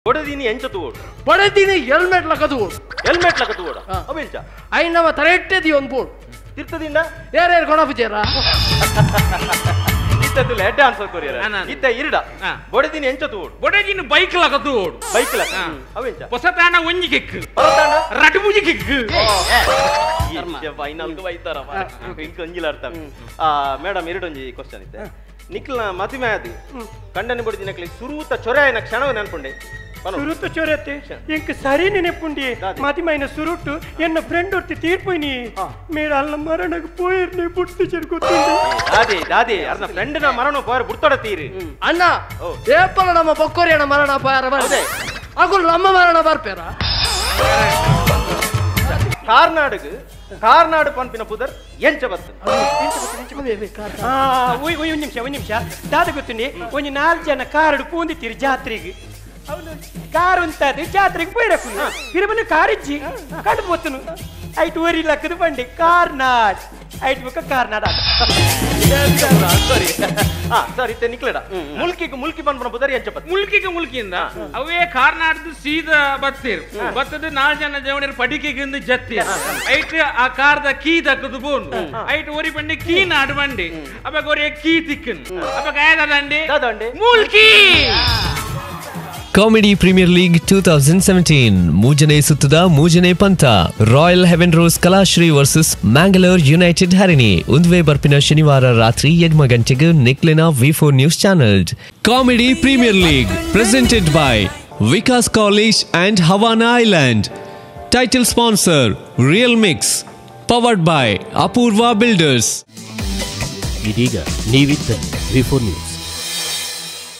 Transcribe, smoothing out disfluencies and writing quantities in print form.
ಬಡದಿನಿ ಎಂಚ ತೂವೋಡು ಬಡದಿನಿ ಹೆಲ್ಮೆಟ್ ಲಕ ತೂವೋಡು ಹೆಲ್ಮೆಟ್ ಲಕ ತೂವೋಡ ಅವೆಂಚ I ನಮ್ಮ ತರೆಟ್ಟೆದಿ ಒಂದು ಬೋಡು ತಿರ್ತದಿಂದ ಏರೇರು ಕೊಣಪುಜೇರ ಇತ್ತಲ್ಲ ಎಡ್ಡೆ ಆನ್ಸರ್ ಕೊರಿಯರ ಇತ್ತ ಇರಡ ಬಡದಿನಿ ಎಂಚ ತೂವೋಡು ಬಡದಿನಿ ಬೈಕ್ ಲಕ ತೂವೋಡು ಬೈಕ್ ಲಕ ಅವೆಂಚ ಹೊಸತಾಣ ಒಂಜಿ ಕಿಕ್ ರಡುಮುಜಿ ಕಿಕ್ ಫೈನಲ್ ಬೈತಾರ ಇಂಕ ಒಂಜಿಲ ಅರ್ಥ. ಮೇಡಮ್ ಎರಡೊಂಜಿ ಕ್ವಶನ್ ಇತ್ತೆ ನಿಕ್ಲ ಮದುವೆ ಅದು ಕಂಡನೆ ಬಡಿದಿ ನಕ್ಲಿ ಸುರೂತ ಚೊರೆಯನ ಕ್ಷಣವ ನೆನ್ಪುಂಡೆ ಸುರುತು ಚೊರೆತ್ತೆ ಇಂಕ ಸರಿ ನೆನಪುಂಡಿ ಮದಿಮೈನ ಸುರುಟು ಎನ್ನ ಫ್ರೆಂಡ್ ಒರ್ತಿ ತೀರ್ಪೋಯ್ನಿ ಮೇಡ ಅಲ್ಲ ಮರಣಗ್ ಪೋಯಿರ್ನೆ ಬುಡ್ತು ಗೊತ್ತುಂಡು ದಾದಿ ದಾದಿ ಅರ್ನ ಫ್ರೆಂಡ್ ನ ಮರಣ ಪೋಯರ್ ಬುಡ್ತೊಡ ತೀರಿ ಅಣ್ಣ ಏಪಲ ನಮ್ಮ ಬೊಕ್ಕೋರಿಯನ ಮರಣ ಪೋಯರ ಬರ್ದೆ ಅಗುಲ್ ನಮ್ಮ ಮರಣ ಬರ್ಪೇರ ಕಾರ್ನಾಡುಗು ಕಾರ್ನಾಡು ಪನ್ಪಿನ ಪುದರ್ ಎಂಚ ಬತ್ತು ಒಂದು ನಿಮಿಷ ಒಂದು ನಿಮಿಷ ದಾದ ಗೊತ್ತುಂಡಿ ಒಂಜಿ ನಾಲ್ಕು ಜನ ಕಾರಡು ಪೂಂದಿತ್ತೀರಿ ಜಾತ್ರೆಗೆ ಅವನು ಕಾರ್ ಉಂತಾದ ಜಾತ್ರೆಗೆ ಪೋಯಿರಕು ಬಿರಬನ ಕಾರಿಜ್ಜಿ ಕಂಡು ಪೋತನು ಐಟ್ ಓರಿ ಲಕ್ಕದ ಬಂಡಿ ಕಾರ್ನಾಡ್ ಐಟ್ ಬುಕ್ಕ ಕಾರ್ನಾಡ್ ಸರಿ ಸರಿ ಇತ್ತೆ ನಿಕ್ಲೆಡ ಮುಲ್ಕಿಗೆ ಮುಲ್ಕಿ ಪನ್ಪನ ಪುದರ್ ಎಂಚ ಬತ್ತು ಮುಲ್ಕಿಗೆ ಮುಲ್ಕಿಯಿಂದ ಅವೇ ಕಾರ್ನಾಡ್ದು ಸೀದಾ ಬತ್ತೀರು ಬತ್ತದ ನಾಲ್ಕು ಜನ ಜವಣಿಯರು ಪಡಿಕೆಗೆ ಜತ್ತೀರು ಐಟ್ ಆ ಕಾರ್ದ ಕೀ ದಕ್ಕದು ಬೋನು ಐಟ್ ಓರಿ ಬಂಡಿ ಕೀ ನಾಡು ಬಂಡಿ ಅವಾಗ ಒರಿ ಕೀ ತಿಕ್ಕನು ಅವಾಗ ಆಯ್ದಂಡಿ Mulki. Comedy premier league 2017 ಮೂಜನೆ ಸುತ್ತದ ಮೂಜನೆ ಪಂಥ royal heaven rose Kalashri versus Mangalore united Harini ಉಂದ್ವೆ ಬರ್ಪಿನ ಶನಿವಾರ ರಾತ್ರಿ 8 ಗಂಟೆಗೆ ನಿಕ್ಲೆನ V4 news channel. Comedy premier league presented by Vikas college and Havana island. Title sponsor real mix, powered by Apoorva builders. ಇದೀಗ ನೀವಿದ್ದಲ್ಲಿ V4 news.